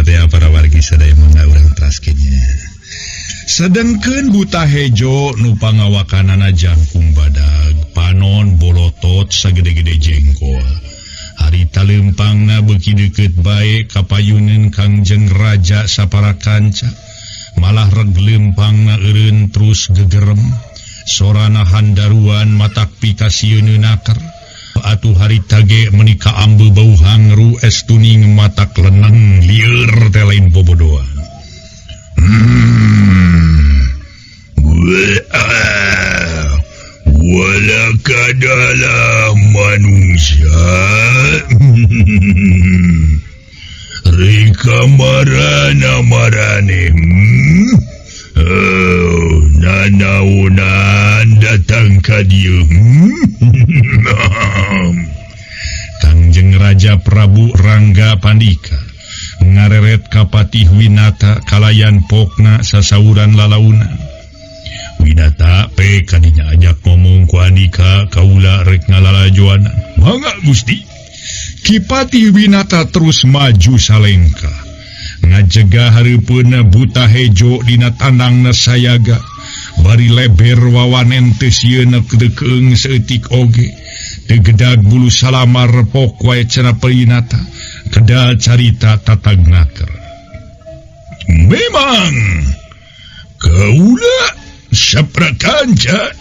teh para wargi sadaya mangga urang teraskeun nya. Sedengkeun Buta Hejo nu pangawakanana jangkung badag, panon bolotot sagede-gede jengkol. Harita lempangna beuki deukeut bae kapayuneun Kangjeng Raja sapara kanca. Malah reg lempangna eureun terus gegerem. Sorana handaruan matak pikasieun naker. Atuh harita ge meuni kaambe bau hangru estuning matak leneng lieur teh lain bobodoan. Wala kadala manusia. Rika marana marane. Oh, nanaunan datang ka dieu. Kangjeng Raja Prabu Rangga Pandika ngareret ka Patih Winata kalayan pokna sasauran lalaunan. Winata pe kadinya ajak ngomong ku Andika kaula rek ngalalajoanan. Mangga Gusti. Ki Patih Winata terus maju salengka. Ngajega hareupeunna Buta Hejo dina tandangna sayaga. Bari leber wawanen teu sieun dekeung saeutik oge. Teu gedag bulu salamar pok wae cenah Winata. Kedal carita tatag naker. Memang kaula saprakanca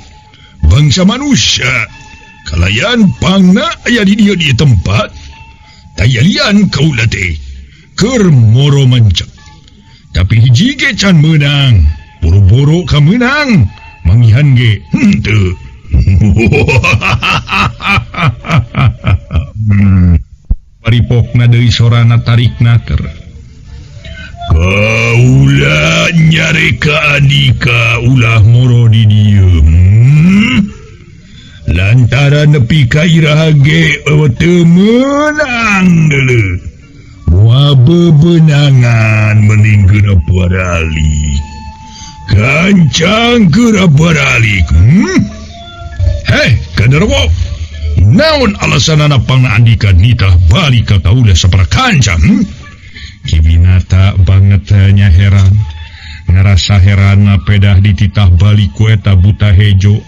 bangsa manusia kalayan pangna aya di dieu di tempat tayalian kaula teh keur moro mencek. Tapi hiji ge can meunang, boro-boro ka meunang, mangihan ge henteu. Paripokna deui sorana tarik naker. Kaula nyareka Andika ulah moro di dieu. Lantaran nepi ka iraha ge teu meunang deuleu. Moal bebenangan mending geura baralik. Gancang geura baralik. Heh, Genderuwo. Naon alasanana pangna Andika nitah balik ka kaula sapara kanca? Ki Winata banget nya heran. Ngarasa heranna pedah dititah balik ku eta Buta Hejo.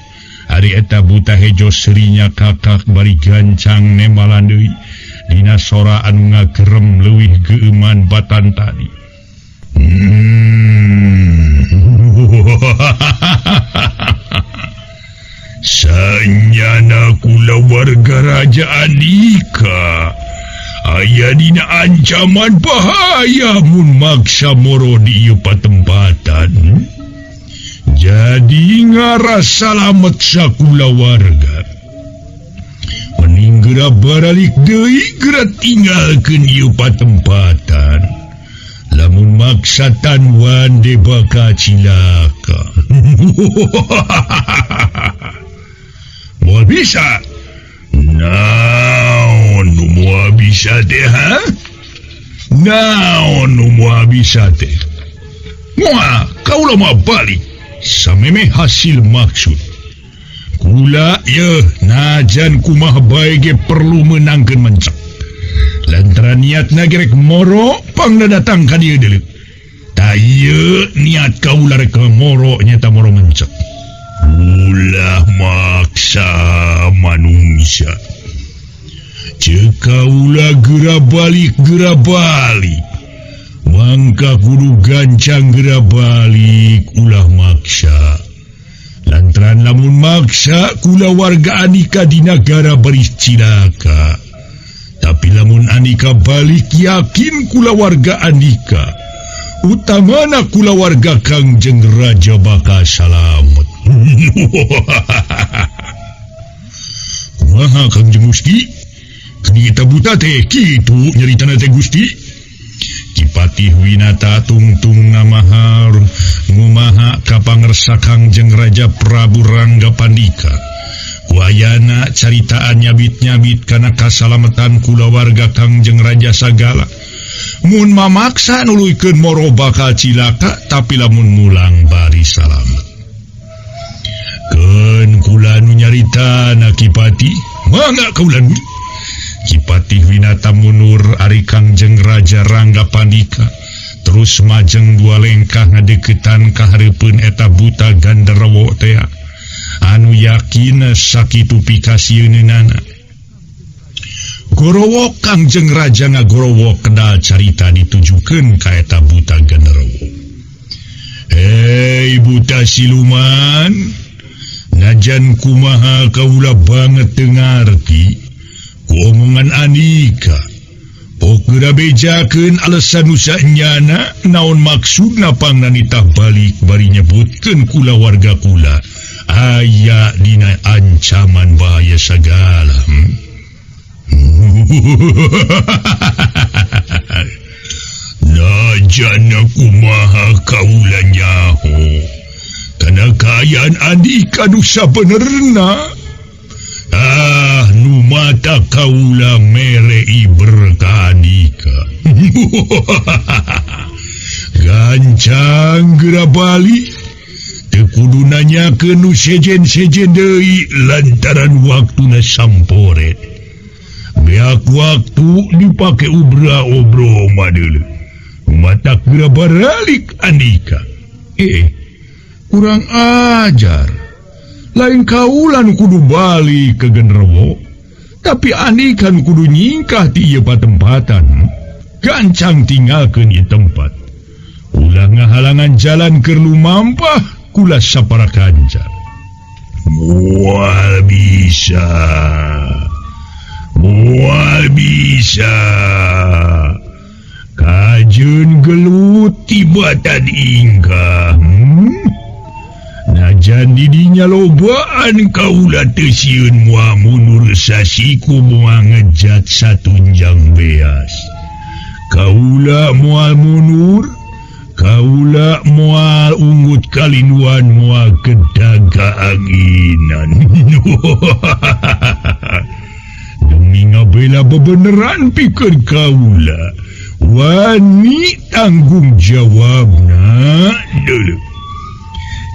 Ari eta Buta Hejo serinya kakak bari gancang nembalan deui. Dina sora anu ngagerem leuwih geueuman batan tadi. Sanyana kula warga Raja Andika aya dina ancaman bahaya mun maksa moro di ieu patempatan. Jadi ngaras salamet sakula warga. Mending geura baralik deui geura tinggalkeun ieu patempatan. Lamun maksa tanwan de bakal cilaka. Moal bisa. Naon nu moal bisa teh ha? Naon nu moal bisa teh? Moal kaula mah balik sameme hasil maksud. Kula yeuh najan kumaha bae ge perlu meunangkeun mencek. Lantaran niatna gerek moro pangna datang ka dieu deuleu. Ta ieu niat kaula rek moro nyata moro mencek. Ulah maksa manungsa. Ceuk kaula geura balik geura balik. Mangka kudu gancang geura balik ulah maksa. Lantaran lamun maksa kula warga Andika di nagara baris cilaka. Tapi lamun Andika balik yakin kula warga Andika, utamana kula warga Kangjeng Raja bakal salamet. Kumaha Kangjeng Gusti? Kini kita buta teh kitu nyaritana teh Gusti. Ki Patih Winata tungtung namahar ngumaha kapangersa Kangjeng Raja Prabu Rangga Pandika. Wayana caritaan nyabit-nyabit kana kasalametan kulawarga Kangjeng Raja sagala. Mun mamaksa nuluykeun moro bakal cilaka, tapi lamun mulang bari salamet. Keun kula nu nyaritana Ki Patih, mangga kaula nu. Ki Patih Winata mundur ari Kangjeng Raja Rangga Pandika. Terus majeng dua lengkah ngadeukeutan ka hareupeun eta buta ganderewo teh anu yakin sakitu pikasieunana. Gorowok Kangjeng Raja ngagorowok kedal carita ditujukeun ka eta buta ganderewo. Hei buta siluman, najan kumaha kaula banget teu ngarti ku omongan Andika. Pokra bejakeun alasan nu sanyana naon maksudna pangnanitah balik bari nyebutkeun kula warga kula aya dina ancaman bahaya sagala. Najana kumaha kaula nyaho kana kaayaan Andika nu sabenerna. Ah, nu mata kaula merei berkah Andika. Gancang geura balik teu kudu nanyakeun nu sejen-sejen deui lantaran waktuna samporet. Beak waktu dipake ubra-obro mah deuleu. Mata geura baralik Andika. Kurang ajar. Lain kaula nu kudu balik ke genderuwo, tapi Andika nu kudu nyingkah ti ieu patempatan. Gancang tinggalkeun ieu tempat. Ulah ngahalangan jalan keur lumampah kula sapara kanca. Moal bisa. Moal bisa. Kajeun gelut tibatan ingkah. Najan didinya lobaan kaula teu sieun moal mundur sasiku moal ngejat satunjang beas. Kaula moal mundur, kaula moal ungut kalinduan moal kedaga anginan. Demi ngabela bebeneran pikeun kaula, wani tanggung jawabna deuleu.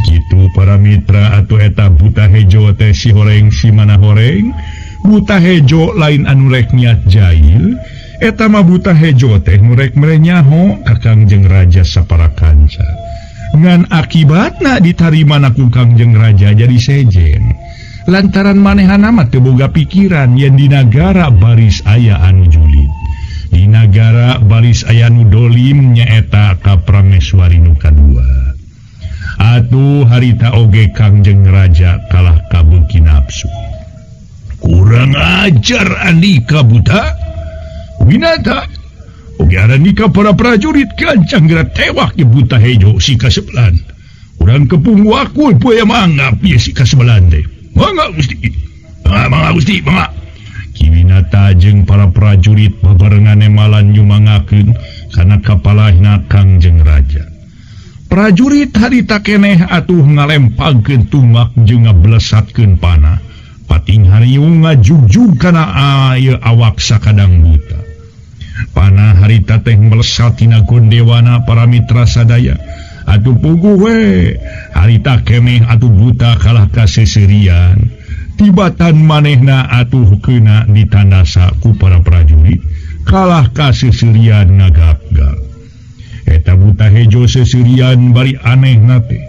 Gitu para mitra atau eta buta hejo teh si horeng si mana horeng. Buta hejo lain anu rek niat jail, eta mah buta hejo teh nu rek mere nyaho ka Kangjeng Raja sapara kanca. Ngan akibatna ditarima na ku Kangjeng Raja jadi sejen. Lantaran manehana mah teu boga pikiran yen di nagara baris aya anu julid, di nagara baris aya nu dolim nyaeta ka Prameswari nu kadua. Atuh harita oge Kangjeng Raja kalah kabeuki nafsu. Kurang ajar Andika buta Winata. Oge Andika para prajurit gancang geura tewak ye buta hejo si kasebelan. Urang kepung wakul poe mangap ye si kasebelan teh. Mangga Gusti. Mangga Gusti, mangga. Ki Winata jeung para prajurit babarengan malan nyumangakeun kana kapalahna Kangjeng Raja. Prajurit harita keneh atuh ngalempangkeun tumak jeung ngablesatkeun panah. Pating hariung ngajugjug kana ieu awak sakadang buta. Panah harita teh melesat tina gondewana para mitra sadaya. Atuh puguh we harita keneh atuh buta kalah kaseuserian. Tibatan manehna atuh keuna ditandasa ku para prajurit kalah kaseuserian ngagap-gap. Eta buta hejo seserian bari aneh nate.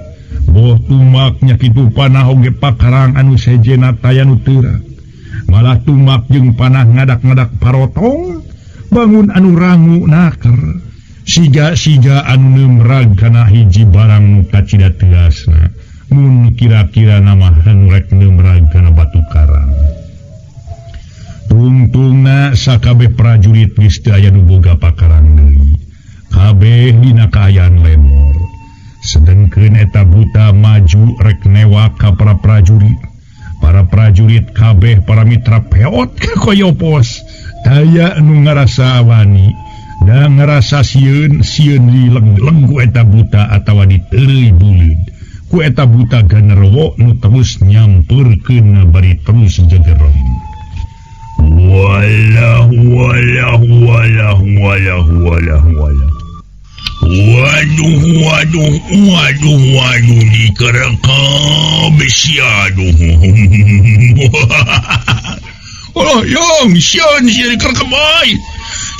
Boh tumaknya kitu panah oge pakarang anu sejena taya nu teurak. Malah tumak jeung panah ngadak-ngadak parotong, bangun anu rangu naker. Siga-siga anu neumrag kana hiji barang nu kacida tegasna. Mun kira-kira nama anu rek neumrag kana batu karang. Tungtungna sakabeh prajurit geus teu aya nu boga pakarang deui. Kabeh dina kaayaan lemor. Sedengkeun eta buta maju rek newak ka para prajurit. Para prajurit kabeh para mitra peot ka koyopos. Taya nu ngarasa wani, da ngarasa sieun, sieun dileng-leng ku eta buta atawa diteureuy buleud. Ku eta buta ganerwo nu terus nyampeurkeun bari terus jegerem. Walah walah walah walah walah walah. Waduh waduh waduh waduh dikerekam besi aduh. Oh yang sian sian dikerekam ai.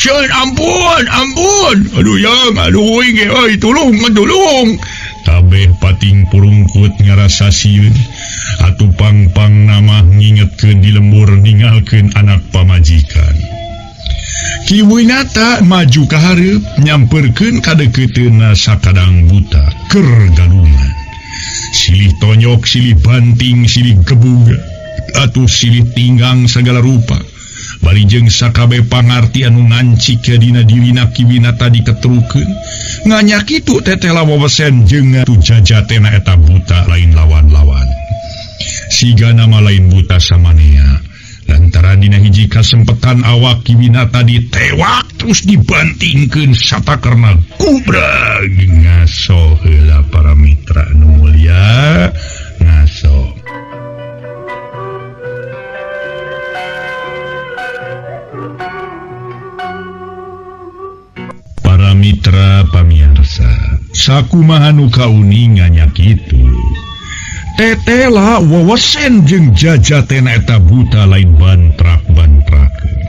Sieun ampun, ampun. Aduh yang, aduh uing ge euy, tulung, tulung. Kabeh pating purungkut ngarasa sieun. Atuh pang-pang nama ngingetkeun di lembur ninggalkeun anak pamajikan. Ki Winata maju ka hareup nyamperkeun ka deukeutna sakadang buta keur galungan. Silih tonyok, silih banting, silih gebug, atuh silih tinggang segala rupa. Bari jeung sakabeh pangarti anu ngancik dina dirina Ki Winata diketrukeun. Nganya kitu teteh wawesen jeung atuh jajatena eta buta lain lawan-lawan. Siga nama lain buta samanea. Lantaran dina hiji kasempetan awak Ki Winata ditewak terus dibantingkeun satakerna gubrag. Ngaso heula para mitra nu mulia, ngaso. Para mitra pamiarsa, sakumaha nu kauninga nya kitu. Tetela wawesen jeung jajatena eta buta lain bantrak-bantrakeun.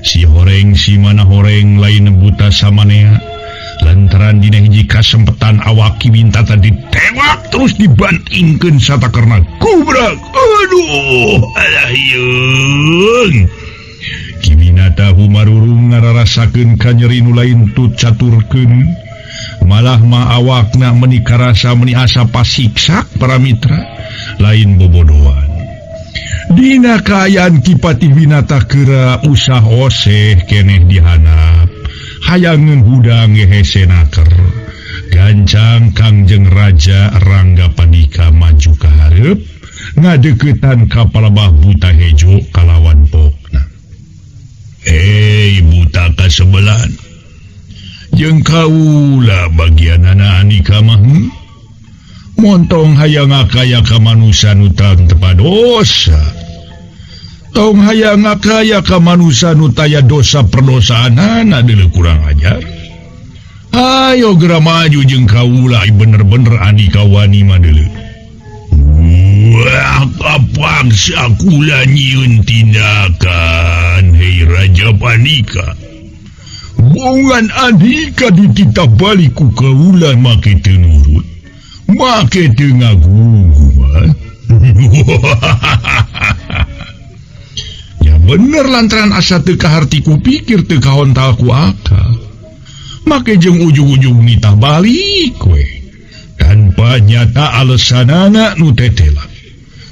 Si horeng si mana horeng lain buta samanea. Lantaran dina hiji kasempetan awak Ki Winata ditewak terus dibantingkeun satakerna gubrag. Aduh, alah yeung. Ki Winata humarurung ngararasakeun kanyeri nu lain tut caturkeun. Malah ma awakna meni karasa meni asa pasiksak para mitra lain bobodoan. Dina kaayaan Ki Patih Winata keura usah oseh keneh dihanap. Hayangeun hudang hese naker. Gancang Kangjeng Raja Rangga Pandika maju ka hareup ngadeuketan ka palebah buta hejo kalawan pokna. Buta kasebelan. Jeung kaula bagianana Andika mah montong hayang ngakaya ka manusa nu teu dosa. Tong hayang ngakaya ka manusa nu taya dosa perdosaanana deuleu kurang ajar. Ayo geura maju jeung kaula bener-bener Andika wani mah deuleu. Wah, kapaksa kula nyieun tindakan hei Raja Pandika. Bongan Andika dititah balik ku kaula make teu nurut, make teu ngagugu. Ya bener lantaran asa teu kaharti ku pikir teu kahontal ku akal. Make jeung ujung-ujung nitah balik we. Tanpa nyata alesanana nu tetela.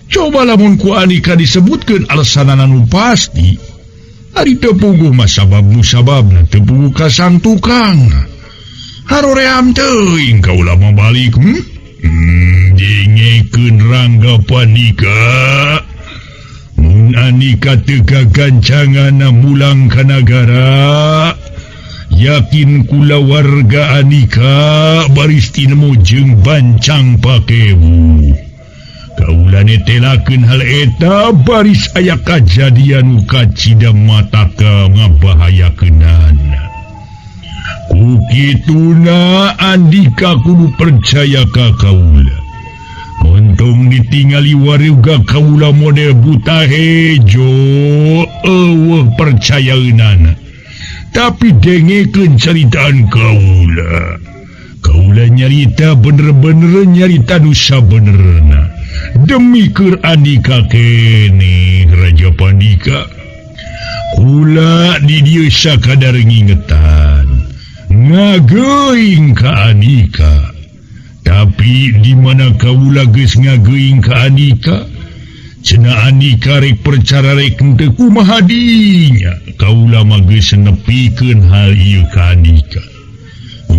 Coba lamun ku Andika disebutkeun alesanana nu pasti. Ari teu puguh mah sabab musababna teu puguh ka sang tukang. Haroream teuing kaula mah balik. Dengekeun Rangga Pandika. Mun Andika teu gagancanganna mulang ka nagara, yakin kula warga Andika baris tinemu jeung bancang pakewu. Kaula netelakeun hal eta baris aya kajadian nu kacida mataka ngabahayakeunana. Ku kituna Andika kudu percaya ka kaula. Montong ditingali warga kaula model buta hejo eueuh percayaeunana. Tapi dengekeun caritaan kaula. Kaula nyarita bener-bener nyarita nu sabenerna. Demi keur Andika keneh Raja Pandika. Kula di dieu sakadar ngingetan ngageuing ka Andika. Tapi di mana kaula geus ngageuing ka Andika, cenah Andika rek percara rek henteu kumaha dinya. Kaula mah geus nepikeun hal ieu ka Andika.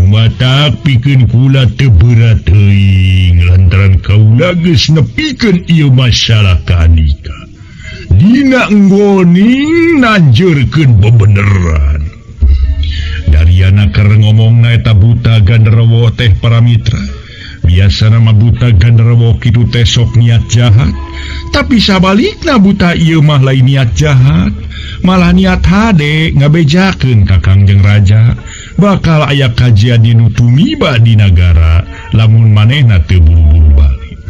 Matak pikeun kula teu berat teuing lantaran kaula geus nepikeun ieu masalah ka Andika. Dina nggoning nanjeurkeun bebeneran. Dariana keur ngomongna eta buta ganderewo teh para mitra. Biasana mah buta ganderewo kitu teh sok niat jahat, tapi sabalikna buta ieu mah lain niat jahat, malah niat hade ngabejakeun ka Kangjeng Raja. Bakal aya kajian nu tumiba di nagara lamun manehna teu buru-buru balik.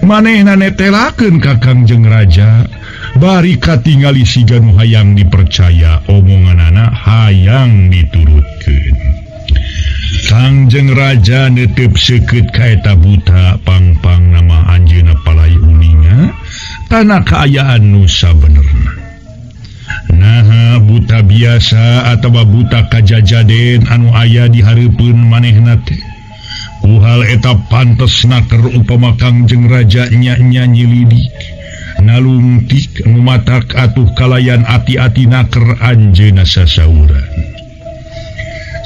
Manehna netelakeun ka Kangjeng Raja Bari katingali siga nu hayang dipercaya omonganana hayang diturutkeun. Kangjeng Raja netep seukeut ka eta buta pangpang nama anjeunna palai uninga kana kaayaan nu sabenerna. Naha buta biasa atawa buta kajajaden anu aya di hareupeun manehna teh. Ku hal eta pantes naker upama Kangjeng Raja nya-nya nyilidik nalungtik nu matak atuh kalayan ati-ati naker anjeunna sasauran.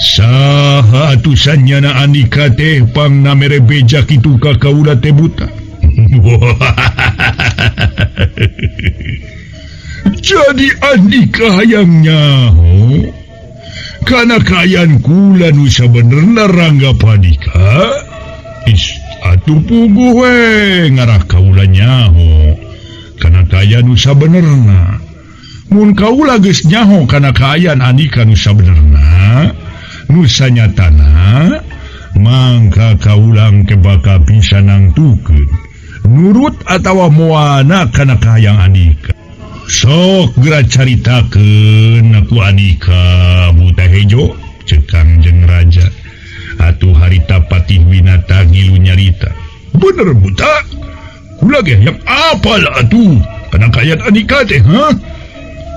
Saha atuh sanyana andika teh pangna mere beja kitu ka kaula teh buta. Jadi andika hayang nyaho kana kaayaan kula nu sabenerna Rangga Pandika. Is atuh puguh we ngarah kaula nyaho kana kaayaan nu sabenerna. Mun kaula geus nyaho kana kaayaan andika nu sabenerna, nu sanyatana mangka kaulang ke bakal bisa nangtukeun nurut atawa moana kana kahayang andika. Sok geura caritakeun aku andika buta hejo ceuk Kangjeng Raja. Atuh harita Patih Winata ngilu nyarita. Bener buta, kula ge hayang apal atuh kana kaayaan andika teh ha?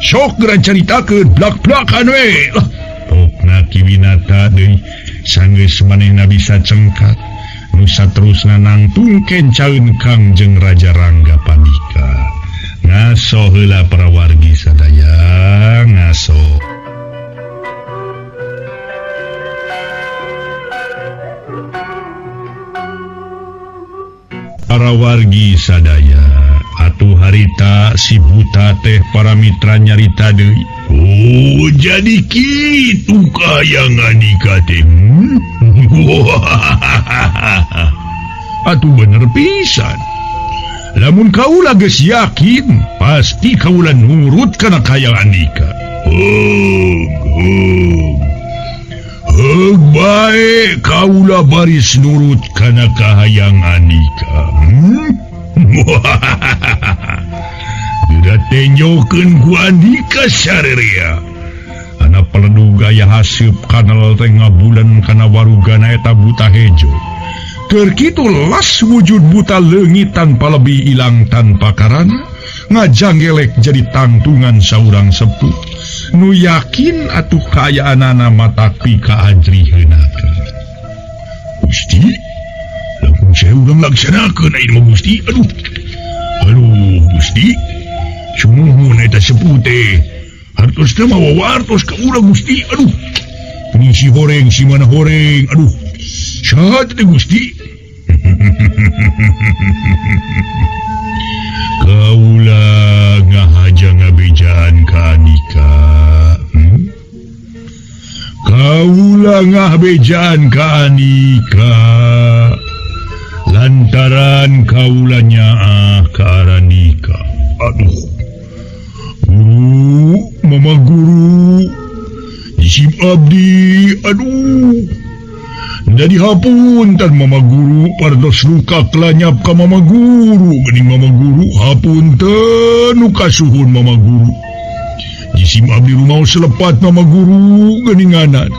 Sok geura caritakeun blak-blakan we lah. Pokna Ki Winata deui sanggeus manehna bisa cengkat nu saterusna nangtung kencaeun Kangjeng Raja Rangga Pandika. Ngaso heula para wargi sadaya ngaso. Para wargi sadaya atuh harita si buta teh para mitra nyarita deui. Oh jadi kitu kahayang andika teh. Atuh bener pisan. Lamun kaula geus yakin pasti kaula nurut kana kahayang andika. Heug bae kaula baris nurut kana kahayang andika. Geura tenjokeun ku andika sarerea. Ana peledug aya haseup kana teh ngabulan kana warugana eta buta hejo. Keur kitu las wujud buta leungit tanpa lebih ilang tanpa karana ngajanggelek jadi tangtungan saurang sepuh nu yakin atuh kaayaanana matak pikaajriheunakeun. Gusti, langkung saya urang laksanakeun ayeuna mah Gusti. Aduh. Aduh Gusti. Sumuhun eta sepuh teh. Hartos teh mawa wartos ka urang Gusti. Aduh. Ini si horeng si mana horeng. Aduh. Saha teh Gusti? Kaula ngahaja ngabejaan ka andika. Kaula ngabejaan ka andika. Lantaran kaula nyaah ka arandika. Aduh. Guru, mama guru. Isim abdi, aduh. Jadi hapunten mama guru partos luka kelanyap ka mama guru geuning mama guru hapunten nu kasuhun mama guru. Jisim abdi rumau selepat mama guru geuninganan.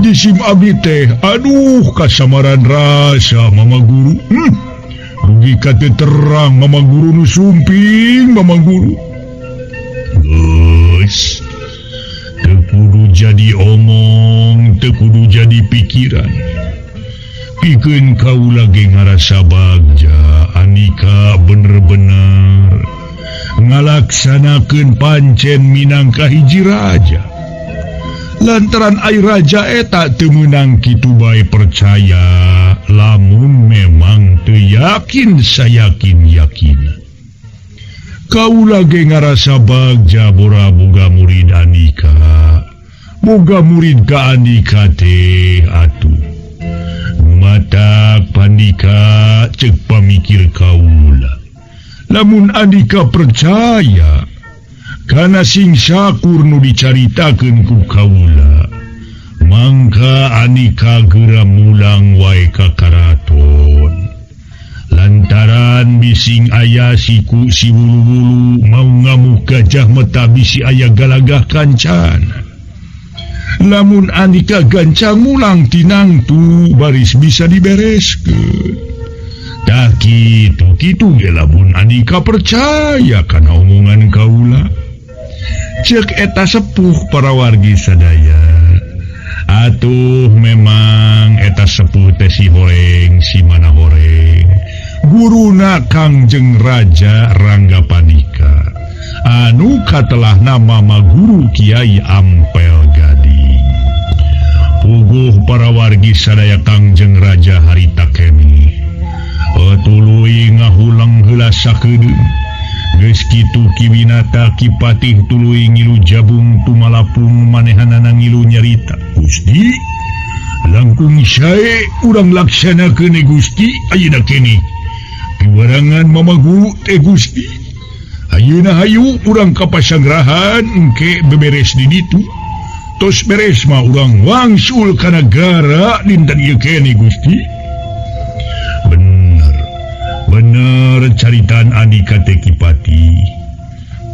Jisim abdi teh aduh kasamaran rasa mama guru. Rugi ka teu terang mama guru nu sumping mama guru. Geus teu kudu jadi omong, teu kudu jadi pikiran. Pikeun kaula ge ngarasa bagja andika bener-bener ngalaksanakeun pancen minangka hiji raja. Lantaran ai raja eta teu meunang kitu bae percaya lamun memang teu yakin sayakin-yakina. Kaula ge ngarasa bagja bora boga murid andika. Boga murid ka andika teh atuh. Matak pandika ceuk pamikir kaula. Lamun andika percaya kana sing sakur nu dicaritakeun ku kaula, mangka andika geura mulang wae ka karaton. Lantaran Lantaran bising aya siku si wulu-wulu mau ngamuk gajah meta bisi aya galagah kancana. Lamun andika gancang mulang tinangtu baris bisa dibereskeun. Tah kitu kitu ge lamun andika percaya kana omongan kaula. Cek eta sepuh para wargi sadaya. Atuh memang eta sepuh teh si horeng si mana horeng. Guruna Kangjeng Raja Rangga Pandika. Anu katelah nama guru Kiai Ampel Gading. Puguh para wargi sadaya Kangjeng Raja harita kemi. Tuluy ngahulang heula sakedeung. Geus kitu Ki Winata Ki Patih tuluy ngilu jabung tumalapung manehanana ngilu nyarita. Gusti, langkung sae urang laksanakeun Gusti ayeuna keneh. Piwarangan Mama Guru teh Gusti. Ayeuna hayu urang ka pasanggrahan engke beberes di ditu. Tos beres mah urang wangsul ka nagara dinten ieu keneh Gusti. Bener. Bener caritaan andika teh Ki Patih.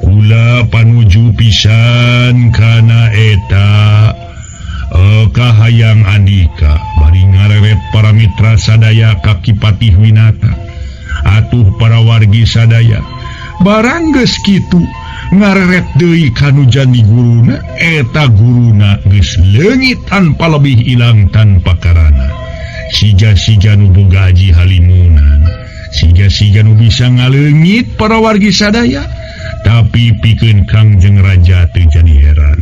Kula panuju pisan kana eta kahayang andika bari ngareret para mitra sadaya ka Ki Patih Winata. Atuh para wargi sadaya barang geus kitu ngareret deui kanu jani guruna eta guruna geus leungit tanpa lebih ilang tanpa karana. Sija-sija nu boga aji halimunan. Siga-siga nu bisa ngaleungit para wargi sadaya, tapi pikeun Kangjeng Raja teu jadi heran.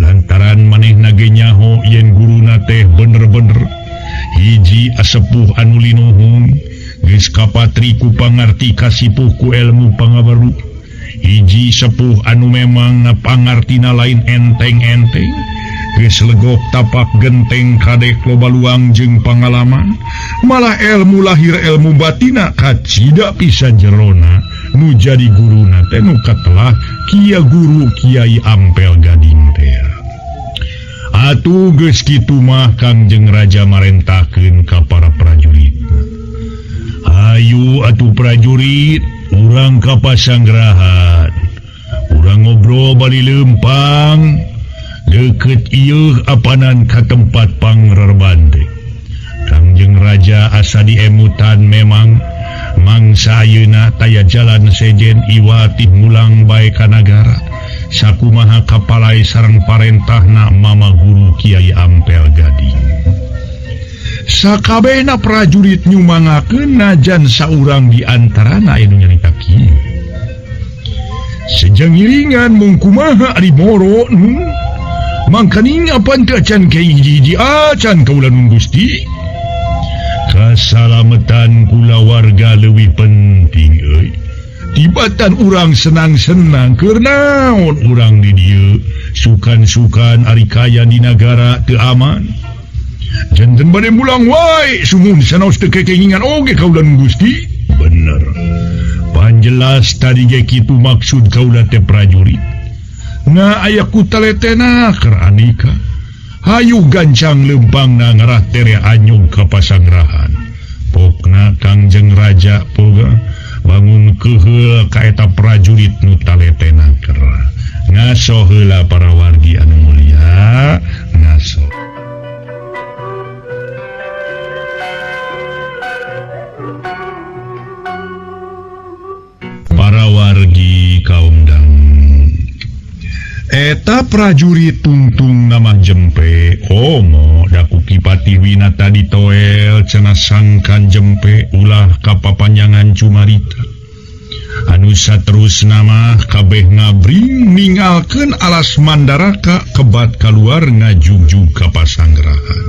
Lantaran manehna ge nyaho yen guruna teh bener-bener hiji asepuh anu linuhung, geus kapatri ku pangarti kasipuh ku ilmu pangabaru. Hiji sepuh anu memang pangartina lain enteng-enteng, geus legok tapak genteng kadek loba luang jeung pangalaman, malah ilmu lahir ilmu batina kacida pisan jerona nu jadi guruna teh nu katelah Kia Guru Kiai Ampel Gading teh. Atuh geus kitu mah Kangjeng Raja marentahkeun ka para prajurit. Hayu atuh prajurit, urang ka pasanggrahan. Urang ngobrol bali leumpang deukeut ieu apanan ka tempat pangrerban teh. Kangjeng Raja asa diemutan memang mangsa ayeuna taya jalan sejen iwatih mulang bae ka nagara. Sakumaha kapalai sareng parentahna Mama Guru Kiai Ampel Gading. Sakabehna prajurit nyumangakeun najan saurang di antarana anu nyarita kieu. Sejang ngiringan mung kumaha ari moro nu mangkaning apan teu acan ke hiji-hiji acan kaula nun Gusti. Kasalametan kulawarga leuwih penting euy. Tibatan urang senang-senang keur naon urang di dieu sukan-sukan ari kaya di nagara teu aman. Janten bade mulang wae sumuhun sanaos teu kekengingan oge kaula nun Gusti. Bener. Panjelas tadi ge kitu maksud kaula teh prajurit. Na aya kutaletena keur andika. Hayu gancang leumpangna ngarah tere anyug ka pasanggrahan. Pokna Kangjeng Raja poga bangun keheul ka eta prajurit nu taletena keur. Ngaso heula para wargi anu mulia, ngaso. Para wargi kaum dang. Eta prajurit tungtung nama jempe komo daku Ki Patih Winata ditoel cenah sangkan jempe ulah kapapanjangan cumarita. Anu saterusna mah kabeh ngabring ninggalkeun alas Mandaraka kebat kaluar ngajugjug ka pasanggrahan.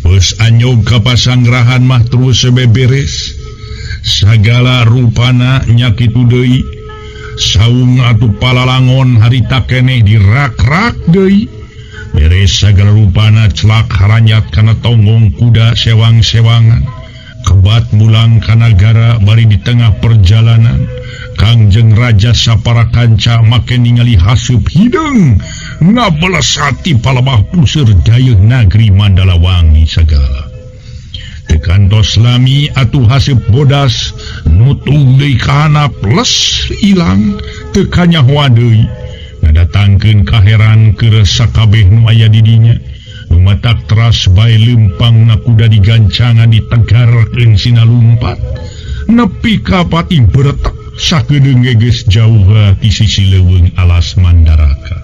Geus anyog ka pasanggrahan mah terus beberes. Sagala rupana nya kitu deui. Saung atuh palalangon harita keneh dirak-rak deui. Beres sagala rupana celak haranyat kana tonggong kuda sewang-sewangan. Kebat mulang ka nagara bari di tengah perjalanan. Kangjeng Raja sapara kanca make ningali haseup hideung ngabalesati palebah puseur dayeuh nagri Mandalawangi sagala. Teu kantos lami atuh haseup bodas nutug deui ka handap les ilang teu kanyahoan deui. Ngadatangkeun kaheran keur sakabeh nu aya di dinya. Nu matak teras bae leumpang na kuda digancangan ditegarkeun sina lumpat. Nepi ka pati beretek sakedeung geus jauh ti sisi leuweung alas Mandaraka.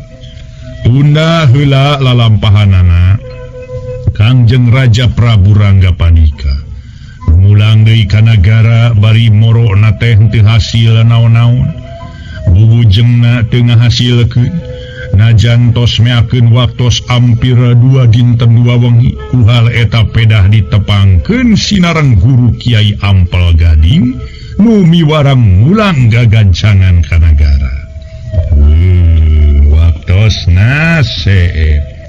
Tunda heula lalampahanana Kangjeng Raja Prabu Rangga Pandika. Mulang deui ka nagara bari morona teh teu hasil naon-naon. Bubujengna teu ngahasilkeun. Najan tos meakeun waktos ampir 2 dinten 2 wengi ku hal eta pedah ditepangkeun sinareng guru Kiai Ampel Gading nu miwarang mulang gagancangan ka nagara. Waktosna seep.